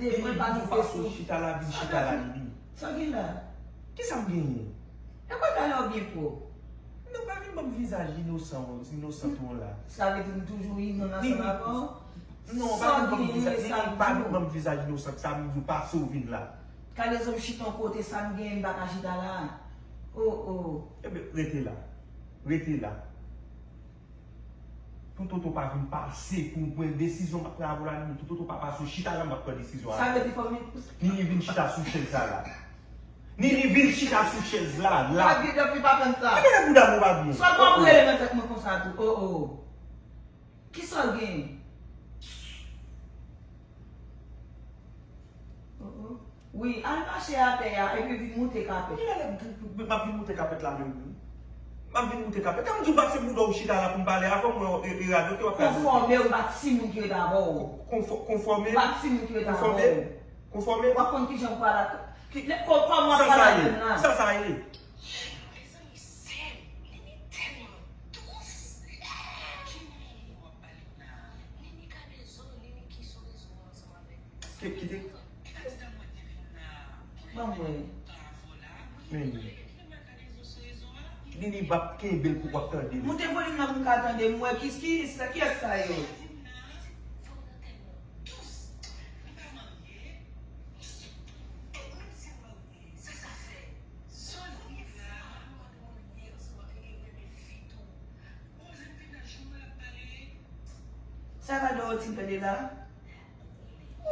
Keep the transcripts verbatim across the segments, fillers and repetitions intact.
devan, li pa toujou fè sou. Chita la, vin chita la, Nini. Sa gen la? Kisa m genyen? E kwa talè w byen fò? Non, pa vin ban m vizaj inosan, inosan tou la. Sa vle di m toujou inan ansanm avè w? Non, pa vin ban m vizaj, Nini, pa vin ban m vizaj inosan, sa m di w pase w vin la. Talè zòm chita yon kote, sa m genyen, m pa ka chita la. Oh, oh. Ebyen, rete la. Rete la. Toutotan w pa vin pase pou m pran desizyon m ap pran avè w la, Nini, toutotan w pa pase, w chita la, m ap pran desizyon a. Sa vle di fò m vin. Nini, vin chita sou chèz la, la. Nini, vin chita sou chèz la, la. Pa byen, Dòfi, pa fè m sa. Ebyen, bouda m ou pa byen. Sòl pa pou rele nan tèt mwen konsa tou. Oh, oh. Kisa w gen? Oh, oh. Wi, al mache atè a, epi vin moute kapèt. Kilè m ap vin moute kapèt la menm? M ap vin moute kapèt. Kan m di w pase bouda w chita la pou m pale avè w, mwen, e, e radote w ap radote. Konfòme w, pa timoun ki ret avè w. Konfò-, konfòme. Pa timoun ki ret avè w. Konfòme. Konfòme. W ap konn kijan pou pale ak, ki, lè, kò-, kòman w ap pale ak moun nan. Sa sa ye? Sa sa ye? Mezanmi, sèm, Nini tèlman dous. Ki Nini w ap pale la? Nini ka bezwen, Nini ki sou rezo ansanm avèk. Ki, ki te? Ban mwen. Men li. Nini p ap kenbe l pou w ap tande l. Moute volim nan pou m ka tande, m wè ki, ki, sa, kiyès sa yo? Sa pa Dorothy m tande la?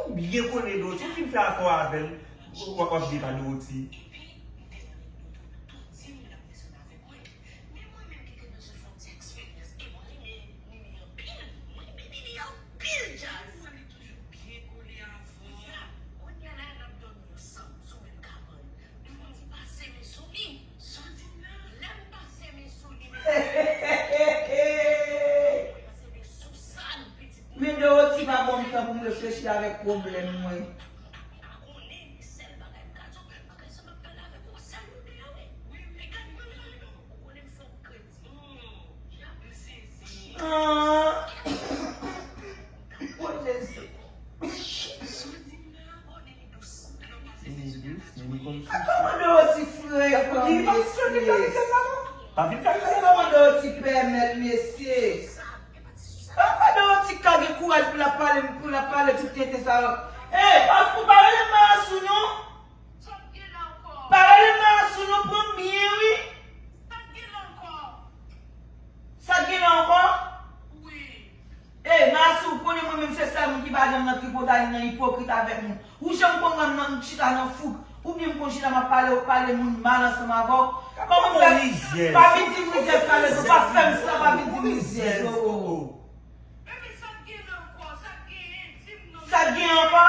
Ou byen konnen Dorothy, ou fin fè afè w avè l, w ap, w ap di pa Dorothy. Men Dorothy pa ban m tan pou m reflechi avèk pwoblèm mwen. Ah. Oh, Jezi. Nini dous, Nini konn soufri. Kòman Dorothy fre konsa, mesye? Pa vin fè m sa non. Kòman Dorothy pèmèt, mesye? Kòman Dorothy ka gen kouraj pou l ap pale, pou l ap pale tout tenten sa yo? Ey, pa, ou pa rele m Marasou non. Pa rele m Marasou non, pran m byen, wi. Sa k gen la ankò? Ey, Marasou, ou konnen mwen menm se sèl moun ki pa janm nan tripotay ni nan ipokrit avèk moun. Ou janm konn wè m nan, m chita nan fouk. Oubyen m konn chita m ap pale, ou pale moun mal ansanm avè w. Kòman fè? Pa vin di m rizyèz, pa vin di m rizyèz, pa fè m sa, pa vin di m rizyèz. Oh, oh. Sa k gen ankò?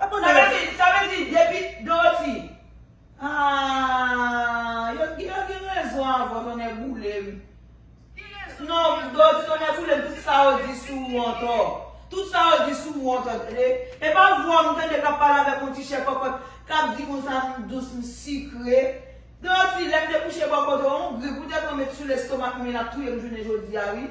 Sa vle di, sa vle di, depi Dorothy. Ah, yo, yo gen rezon avè w, tonnè boule m. Non, Dorothy, tonnè boule m, tout sa yo di sou ou antò. Tout sa yo di sou ou antò, tande. E pa vwa m tande k ap pale avèk yon ti chè kòkòt, k ap di konsa m dous, m sikre. Dorothy, lè m te kouche bò kote w, yon grip ou te pran met sou lestomak mwen, l ap touye m jounen jodi a, wi.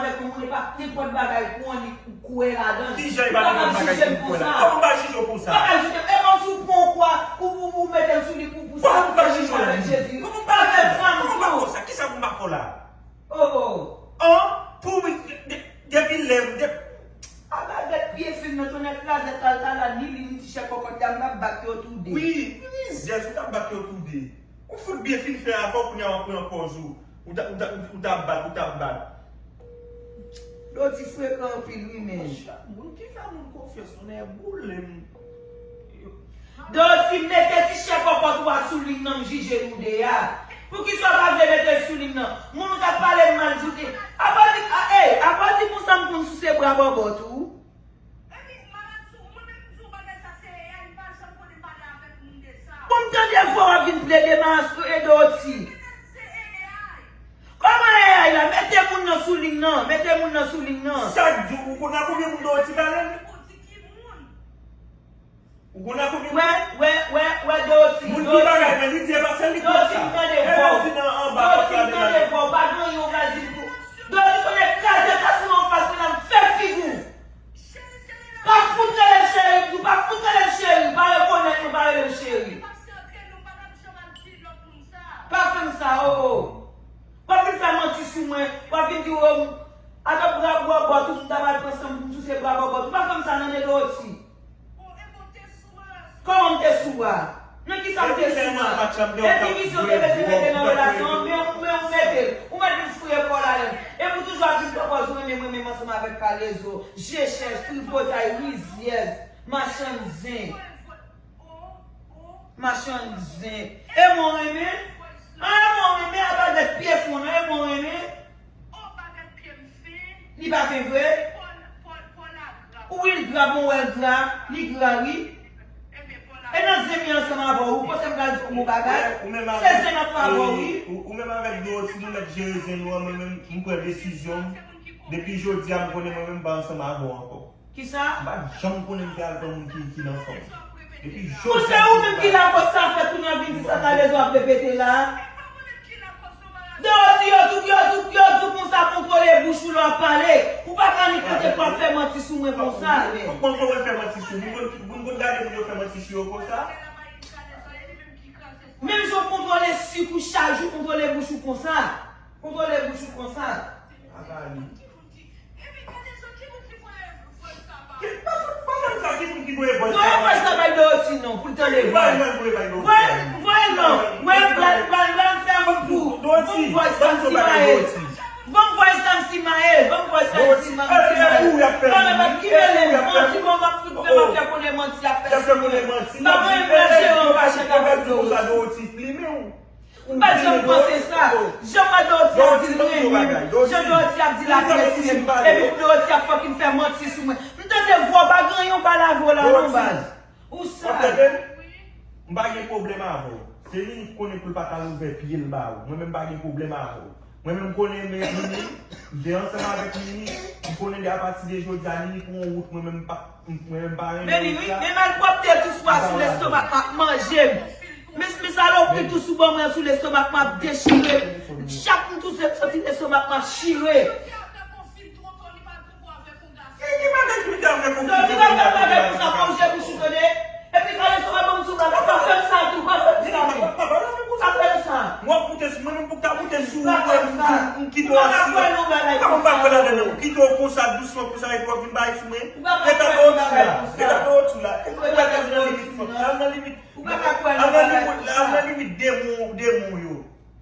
avèk yon moun, e pa nenpòt bagay pou annik ou kouri ladan l. Kijan e pa nenpòt bagay pou kouri ladan l? Kòman m pa jije w pou sa? Pa ka jije m. E menm si w pran yon kwa, ou, ou, ou mete l sou li pou, pou sa. Kòman m pa jije w la? Kòman m pa fè w sa? Kisa pou m pa fè w la? Oh, oh. An, pou, depi lè m, depi. A bagèt pye fen nan tonnè krazèt kalkala ni li ni ti chè kòkòt la m t ap bat yo tou de. Wi, wi, zyès, ou t ap bat yo tou de. Ou fout byen fin fè afè w kounye a w ap pran pòz ou. Ou t ap bat, ou t ap bat. Dodi frekan anpil wi men. Chak moun ki fè moun konfyans, tonnè boule m. Dodi mete ti chè kòkòt ou a sou liy nan m jije nou de a. Poukisa w pa vle mete l sou liy nan? Moun ou t ap pale m mal di w te. Apa w di, a, ey, apa w di konsa m konn souse bra bòbò tou? Tande vwa w ap vin plede mas e Dorothy. Kòman A I la? Mete moun nan sou liy nan. Mete moun nan sou liy nan. Chak jou, ou konn a konbyen moun Dorothy pale? Ou konn a konbyen moun? Wè, wè, wè, wè, Dorothy, Moun ki bagay, men li di e pa sèl li ki konn sa. Dorothy, m tande vwa w. Dorothy, m tande vwa w. Pa gen anyen w pral di m pou. Dorothy, konnen kraze klas mwen anfas mwen la, m fè figi w. Pa fout rele l cheri, m di w, pa fout rele l cheri. Pa rekonèt mwen, pa rele l cheri. Pa fè m sa, o, o. W ap vin fè manti sou mwen. W ap vin di, o, atò bra bòbòt ou, m ta pral pran san m pou m souse bra bòbòt ou. Pa fè m sa nan men Dorothy. Kòman m te sou a? Nan kisa m te sou a? E ti misyon te bezwen mete nan relasyon an, men, men ou mete l. Ou mèt vin fouye kò w ladan l. E pou toujou ap vin pran pòz ou renmen mwen menm ansanm avèk kalezo, je chèch, tripotay, rizyèz, machann zen. Machann zen. E mwen w renmen? An, e mwen w renmen? A bagèt pyès mwen non, e mwen w renmen? Li pa fen vre? Wi, l gra, bon, wè l gra. Li gra, wi. E nan zen m ye ansanm avè w, ou panse m pral di w bon bagay? Se zen m ap fè avè w, wi. Ou, ou menm avèk Dorothy, nou mèt jere zen nou an, mwen menm, m pran desizyon m. Depi jodi a, m konnen mwen menm m pa ansanm avè w ankò. Kisa? M pa t janm konnen m te al pran moun ki, ki nan fanm. Depi jodi a, m konnen m pa. Bon, se ou menm ki lakòz sa fèt, kounye a w vin di sa kalezo ap repete la. Dorothy, yo di w, yo di w, yo di w konsa kontwole bouch ou lè w ap pale. Ou pa ka annik kote pou ap fè manti sou mwen konsa, men. Kòman w fè manti sou moun? Moun konn, moun konn gade moun yo fè manti sou yo konsa? Menm jan w kontwole sik ou chak jou, kontwole bouch ou konsa. Kontwole bouch ou konsa. Apa li. Ki, pa, pa fè m sa, ki moun ki voye voice la? Voye voice la bay Dorothy non, pou l tande vwa. Ki voye voice la bay Dorothy? Voye, voye non. Voye, pral, pral, pral fè yon pou. Dorothy, ban m voice la, m simaye l. Ban m voice la, m simaye l. Ban m voice la, m simaye l. Dorothy, e, e pou w y ap fè moun, wi. Ki rele m? Manti, bon, m ap fout fè, m ap fè konnen manti ap fè sou mwen. M pa konn menm jan m fache avèk Dorothy. Dorothy, flimen w. M pa t janm panse sa. Jan Dorothy ap di l renmen m, jan Dorothy ap di l apresye m, epi pou Dorothy ap fucking fè manti sou mwen. M tande vwa w, pa gen anyen w pale avè w la non, baz. Ou sal. W ap tande m? M pa gen pwoblèm avè w. Se Nini ki konnen pou l pa t al ouvè pye l ba ou. Mwen menm m pa gen pwoblèm avè w. Mwen menm m konnen men Nini, m te ansanm avèk Nini, m konnen de apati de jodi a Nini pran yon wout mwen menm m pa, mwen menm m pa renmen wout sa. Men Nini, men malpwòpte tou sou a sou lestomak m ap manje m. Men, men salopri tou sou bò mwen sou lestomak m ap dechire. Chak m touse m santi lestomak m ap chire. Ki, ki bagay ki te fè konfizyon? Dodi pa fè bagay konsa, pa ouvè bouch ou tande. Epi kalezo pa ban m sou bagay, pa fè m sa tou, pa fè m sa tou. Pa fè m sa. M w ap moute sou mwen, menm pou w ta moute sou ou, m kite w asire. Kòman m pa kwè ladan l? M kite w konsa dousman konsa epi w ap vin bay sou mwen. Rete atò w sou la. Rete atò w sou la. Epi w al nan limit fanm. Al nan limit. Al nan limit, al nan limit demon, demon yo.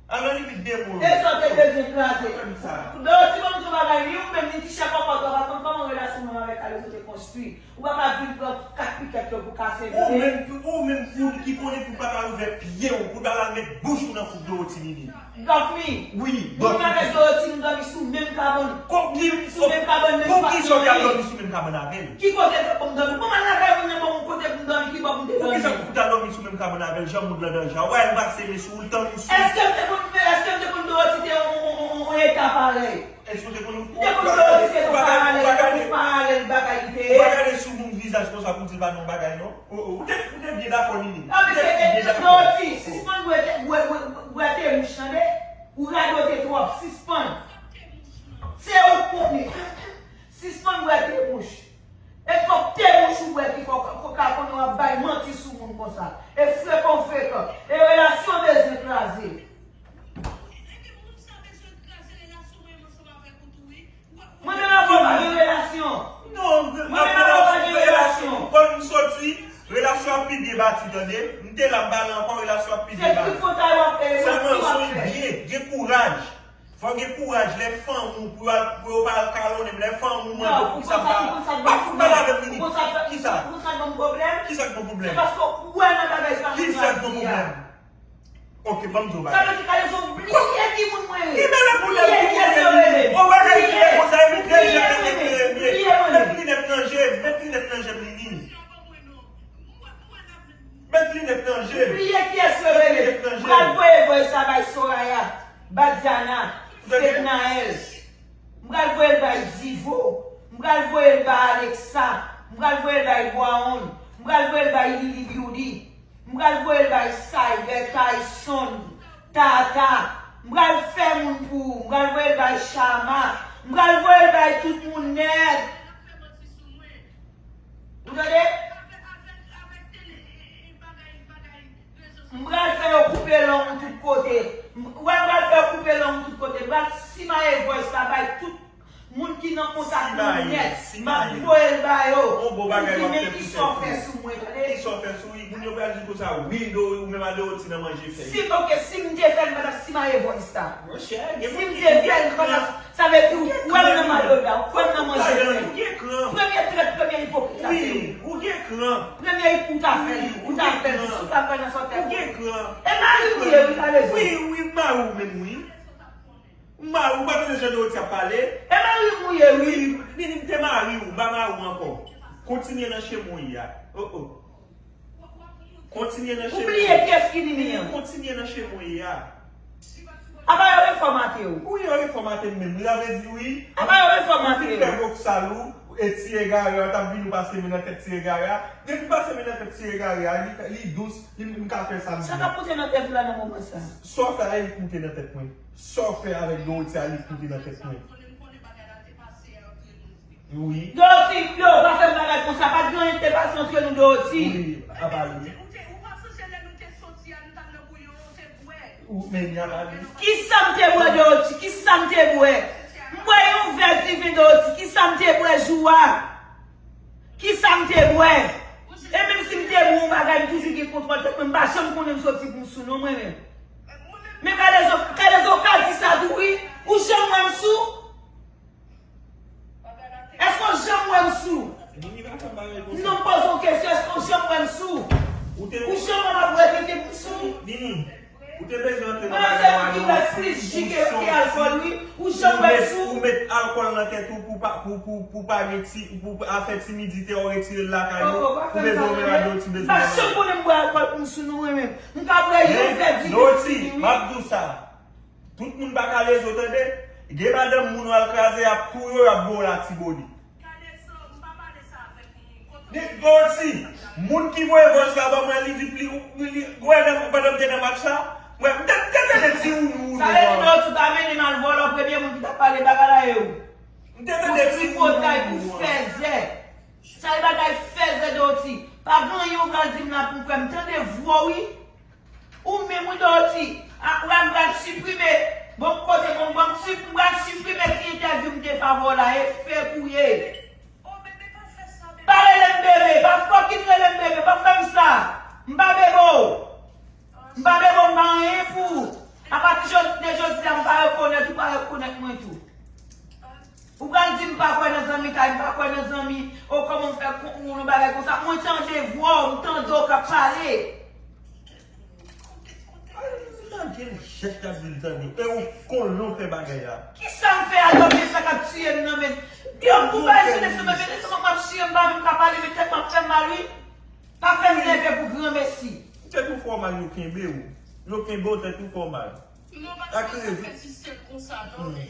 Al nan limit demon yo. E sa w te bezwen kraze. Fè m sa. Dorothy, ban m di w bagay, ni ou menm, ni ti chè kòkòt ou a pa konn kòman relasyon mwen avèk kalezo te konstwi. Ou pa ka vin pran kat pikèt yo pou kase vre. Ou menm, ou menm pou ki konnen pou w pa t al ouvè pye w, pou w t al al met bouch ou nan fouk Dorothy Nini. Dorothy. Wi, Dorothy. Mwen avèk Dorothy, nou dòmi sou menm kabann. Kon ki, sou menm kabann, menm patnè. Poukisa w t al dòmi sou menm kabann avè l? Ki kote ke pou m dòmi? Bon, m al lakay moun nan, ban m yon kote pou m dòmi, ki bò pou m te dòmi? Poukisa pou w t al dòmi sou menm kabann avè l? Jan moun nan danja. Wè, l pase men sou ou, l tann ou sou. Èske m te konn, èske m te konn Dorothy te yon, yon, yon, yon eta parèy? Èske w te konn, ou pa gade, ou pa gade, ou pa gade, ou pa gade sou moun vizaj konsa pou di l pa nan yon bagay non. Ou, ou, ou te, ou te byen dakò, Nini. Ou te byen dakò. Dorothy, sispann bwè te, bwè, bwè, bwè te mouch, tande? Ou radote twòp, sispann. Se ou k konnen. Sispann bwè te mouch. E twòp te mouch ou bwè ki fè w ka, ka konnen w ap bay manti sou moun konsa. E frekan w frekan. E relasyon bezwen kraze. Mwen menm avè w pa gen relasyon. Non, mwen menm avè w pa gen relasyon. Kòm m soti, relasyon ap pi byen bati, tande. M te la, m pale ankò, relasyon ap pi byen bati. Se tripotay w ap fè, se manti w ap fè. Sèlman, gen, gen kouraj. Fò w gen kouraj lè fanmi w pou yo al, pou yo pa al kalonnen m, lè fanmi w mande w poukisa m pa, pa fout pale avè m, Nini. Kisa? Kisa k ban pwoblèm? Se paske w kwè nan bagay sa moun yo ap di a. Kisa k ban pwoblèm? Ok, ban m di w bagay. Sa vle di kalezo bliye ki moun mwen ye. Ki bèl pwoblèm pou ou menm, Nini? O bagay ki ye konsa, epi de je k ap eklere m ye. Met linèt nan je m, met linèt nan je m, Nini. Met linèt nan je. Ou bliye kiyès yo rele. Met linèt nan je. M pral voye voice la bay Soraya, Badiana, Fednaelle. M pral voye l bay Divo. M pral voye l bay Alexa. M pral voye l bay Gwaonn. M pral voye l bay Lily Beauty. M pral voye l bay Cyber, Tyson, Tata. M pral fè moun pou ou. M pral voye l bay Shama. M pral voye l bay tout moun nèt. Ou tande? M pral fè yo koupe long ou tout kote. M, wè, m pral fè yo koupe long ou tout kote. M pral simaye voice la bay tout moun ki nan kontak mwen nèt. M ap voye l ba yo. Yon bon bagay w ap fè pou tèt ou. Kisa w fè sou mwen, tande? Kisa w fè sou li? Moun yo pral di konsa, wi, do, ou menm a Dorothy nan manje fèy. Si, ok, si m te fè l, m pa t ap simaye voice la. Monchè, gen moun ki, ou gen kran. Sa vle di ou kwè m nan madoda, ou kwè m nan manje fèy. Ou gen kran. Premye trèt, premye ipokrit la se ou. Wi, ou gen kran. Premye ou ta fè, ou ta fè, si ou ta kwè nan sa w fè. Ou gen kran. E mari ou ye, wi, pa rezon. Wi, wi, mari ou menm, wi. Mari ou pa tande jan Dorothy ap pale. E mari ou ye, wi. Wi, Nini, m te mari ou, m pa mari ou ankò. Kontinye nan chemen w ye a. Oh, oh. Kontinye nan chemen. Ou bliye kiyès ki Nini an? Kontinye nan chemen w ye a. Apa yo refòmate w? Wi, yo refòmate m menm. Wi, sa vle di wi. Apa yo refòmate w? Ou fin fè vòksal ou, e ti egare a, t ap vin ou pase men nan tèt ti egare a. Depi pase men nan tèt ti egare a, li, li dous, li, m ka fè sa m vle. Sa k ap moute nan tèt ou la nan moman sa? Sa w fè a, li k moute nan tèt mwen. Sa w fè avèk Dorothy a, li k moute nan tèt mwen. Wi. Dorothy, yo, pa fè m bagay konsa, pa t gen anyen ki te pase antre nou, Dorothy. Wi, apa li. Ou te, ou pa sonje lè nou te soti a, nou t al nan bouyon, ou te bwè. Ou, men, apa li. Kisa m te bwè, Dorothy? Kisa m te bwè? M bwè yon vè diven, Dorothy. Kisa m te bwè jou a? Kisa m te bwè? E menm si m te bwè yon bagay, m toujou gen kontwòl tèt mwen. M pa janm konnen m soti pou m sou non, mwen menm. Men Kalezo, Kalezo ka di sa tou, wi. Ou janm wè m sou? Èske w janm wè m sou? Nini pa fè bagay konsa. Non, m poze w kesyon, èske w janm wè m sou? Ou te... Ou janm wè m ap wè tete pou m sou? Nini, ou te bezwen antre nan bagay Mano a, plis ji ke, ke alkòl, wi. Ou janm wè m sou? Ou met alkòl nan tèt ou pou pa, pou, pou, pou pa gen ti, pou, pou afè timidite, ou retire l lakay ou. Ou bezwen wè Mado, ti bezwen wè. M pa janm konnen m bwè alkòl pou m sou, non, mwen menm. M ka bwè yon vè diven, wi. M ap di w sa. Tout moun pa Kalezo, tande. Gen madanm moun w al kraze, y ap touye w, y ap voye w Latibonit. Kalezo, m pa pale sa avèk moun. Ni Dorothy, moun ki voye voice la ban mwen, li di pli, li, li, wè, nan, pandan m te nan match la, mwen, m te, m te tande ti wounou wounou. Sa vle di Dorothy ta mennen m al vòlò, premye moun ki t ap pale bagay la e ou. M te tande ti wounou wounou. Ou tripotay pou fèzè. Sa e bagay fèzè Dorothy. Pa gen anyen ou pral di m la pou m kwè. M tande vwa w, wi. Ou menm wi Dorothy, a, ou a m pral siprime. Bon, kote, bon, bon, m sip-, m pral siprime ti entèvyou m te fè avè w la, e fake ou ye. Pa rele m bebe, pa fucking rele m bebe, pa fè m sa. M pa bebe w. M pa bebe w, m pa anyen pou ou. Apati jodi, de jodi a, m pa rekonèt ou, pa rekonèt mwen tou. Ou pral di m pa kwè nan zanmitay, m pa kwè nan zanmi. O, kòman m fè kon-, yon bagay konsa? Mwen tande vwa w, m tande w k ap pale. Ay, tande l, chèch k ap di l tande. E ou konnen w fè bagay la. Kisa m fè a, Dòmi, sa k ap tiye m nan men? Dòmi, ou pa eseye sou mwen, men leson m ap chiye, m pa menm ka pale, men tèt m ap fè m mal, wi. Pa fè m nève pou granmesi. Tèt ou fè w mal, yo kenbe w. Yo kenbe w, tèt ou fè w mal. Non, paske w pa ka pèsiste konsa, non. E, e,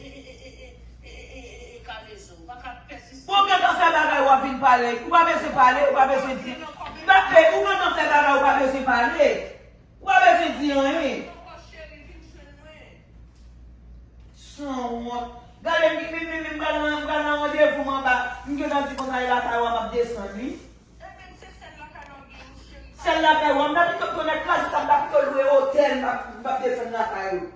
e, Kalezo, w pa ka pèsiste. Ou gentan fè bagay, w ap vin pale. Ou pa bezwen pale, ou pa bezwen di. Ou pa, e, ou gentan fè bagay, ou pa bezwen pale. Ou pa bezwen di anyen. Poko cheri, vin jwenn mwen. Sanwont. Gade, m, m, m, m, m pral nan, m pral nan randevou m anba. M gentan di konsa, e lakay w a m ap desann, wi. Sèl lakay w a m ta pito konnen klas sa, m ta pito lwe otèl, m pa, m pa desann lakay ou.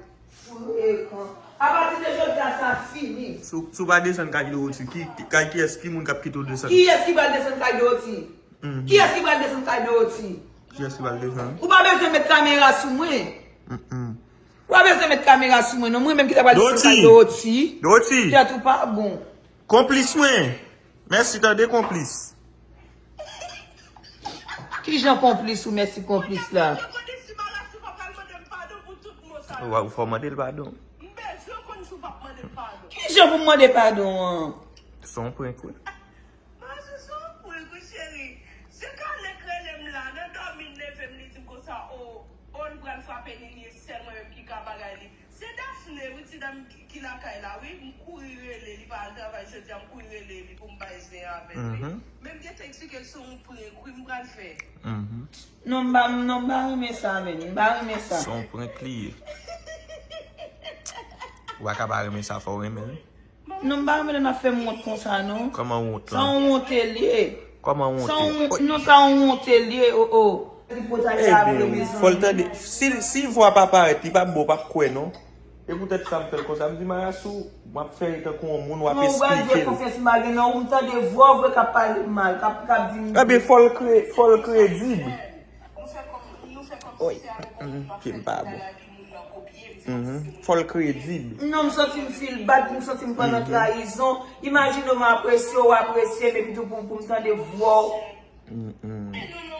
Frekan. Apati de jodi a, sa fini. Si w, si w pa desann kay Dorothy, ki, ki, kay kiyès, ki moun k ap kite w desann? Kiyès ki pral desann kay Dorothy? Mhm. Kiyès ki pral desann kay Dorothy? Kiyès ki pral desann? Ou pa bezwen met kamera sou mwen. Mhm. Ou pa bezwen met kamera sou mwen, non. Mwen menm ki ta pral desann kay Dorothy. Dorothy. Tèt ou pa bon. Konplis mwen. Mèsi tande konplis. Kijan konplis ou mèsi konplis la? Ou fò mande l padon. Kijan pou m mande padon an? Se yon prank wi. Mazo se yon prank wi cheri. Se Kalèk rele m la, nan dòmi l leve m, Apèn li ye sèl mwen menm ki ka bagay li. Se Daphné, wi, ti dam ki, ki lakay la, wi. M kouri rele li, pa al travay jodi a, m kouri rele li pou m bay zen avè l, wi. Mhm. Men m gentan eksplike l se yon prank, wi, m pral fè. Mhm. Non, m pa, non, m pa renmen sa, men. M pa renmen sa. Se yon prank li ye. Ou pa ka pa renmen sa, fò w renmen l. Non, m pa renmen lè n ap fè m wont konsa, non. Kòman wont lan? Sa yon wonte l ye. Kòman wonte? Sa yon, non, sa yon wonte l ye, o, o. Ebyen, fò l tande. Si, si vwa pa parèt, li p ap bon, w p ap kwè, non. E poutèt sa m fè l konsa. M di, Marasou, m ap fè l tankou yon moun, w ap eksplike l. Non, ou pral fè konfyans, m pa gen nan ou, m tande vwa w vre k ap pale m mal, k ap, k ap di m. Ebyen, fò l kre-, fò l kredib. Oy, mm, pye m pa bon. Mhm. Fò l kredib. Non, m santi m feel bad, m santi m pran nan trayizon. Imajine w m apresye w, w apresye m, epi tou pou, pou m tande vwa w. Mm, mm.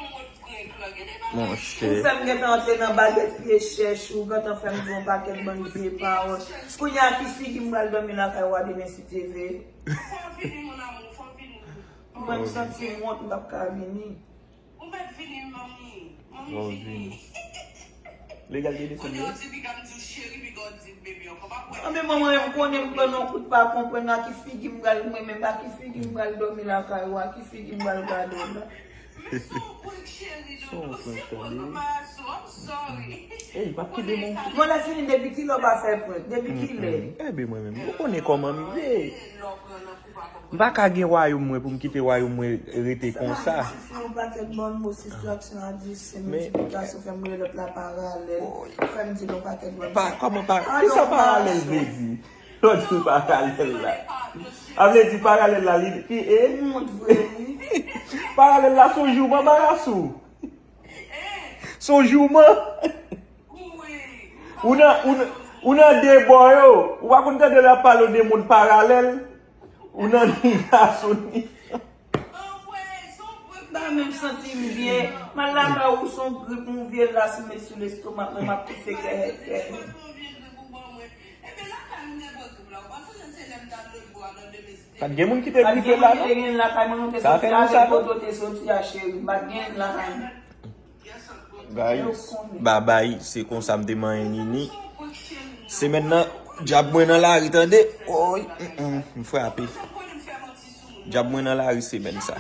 Monchè. Ou fè m gentan antre nan bagèt pye chèch, ou gentan fè m di yon pakèt bann vye pawòl. Kounye a ki figi m pral dòmi lakay ou a demen si Dye vle. Mwen, m santi m wont, m p ap ka vini. Ou mèt vini, manmi. Manmi, vini. Legal de desann yo. Kounye a w di piga m di w cheri, piga w di m bebi ankò. M ap wè. Anben, manman, m konnen m pran yon kout pa konprann a ki figi m pral, mwen menm, a ki figi m pral dòmi lakay ou, a ki figi m pral gade w la. Men se yon prank, cheri, doudou. Se yon prank, tande. Se prank, Marasou, I'm sorry. Ey, m ap kite moun. Bon, lè fini, depi kilè w pa fè prank? Depi kilè? Ebyen, mwen menm, ou konnen kòman m ye. M pa ka gen wayòm mwen pou m kite wayòm mwen rete konsa. Sa Marasou fè yon pakèt bann mo, soustraksyon, adisyonn, miltiplikasyon, fè m rele lòt la paralèl, fè m di l yon pakèt bann. Pa, kòman pa, kisa paralèl vle di? Lòt jou paralèl la. A vle di paralèl la, li, li, e? Wont vre, wi. Paralèl la, se yon jouman, Marasou. Se yon jouman. Ou nan, ou nan, ou nan de bò yo. Ou pa konn tande l ap pale w de moun paralèl. Ou nan ni gason ni fanm. M pa menm santi m byen. M al lakay ou, se yon grip, yon vye las ou met sou lestomak mwen, m ap toufe kèhèt kèhèt. Pa t gen moun ki te gripe la, non? Sa fè nou sa, non? Guys, babay, se konsa m te manyen Nini. Semèn nan, dyab mwen nan lari, tande. Oy, mm, mm, m frape. Dyab mwen nan lari semèn sa.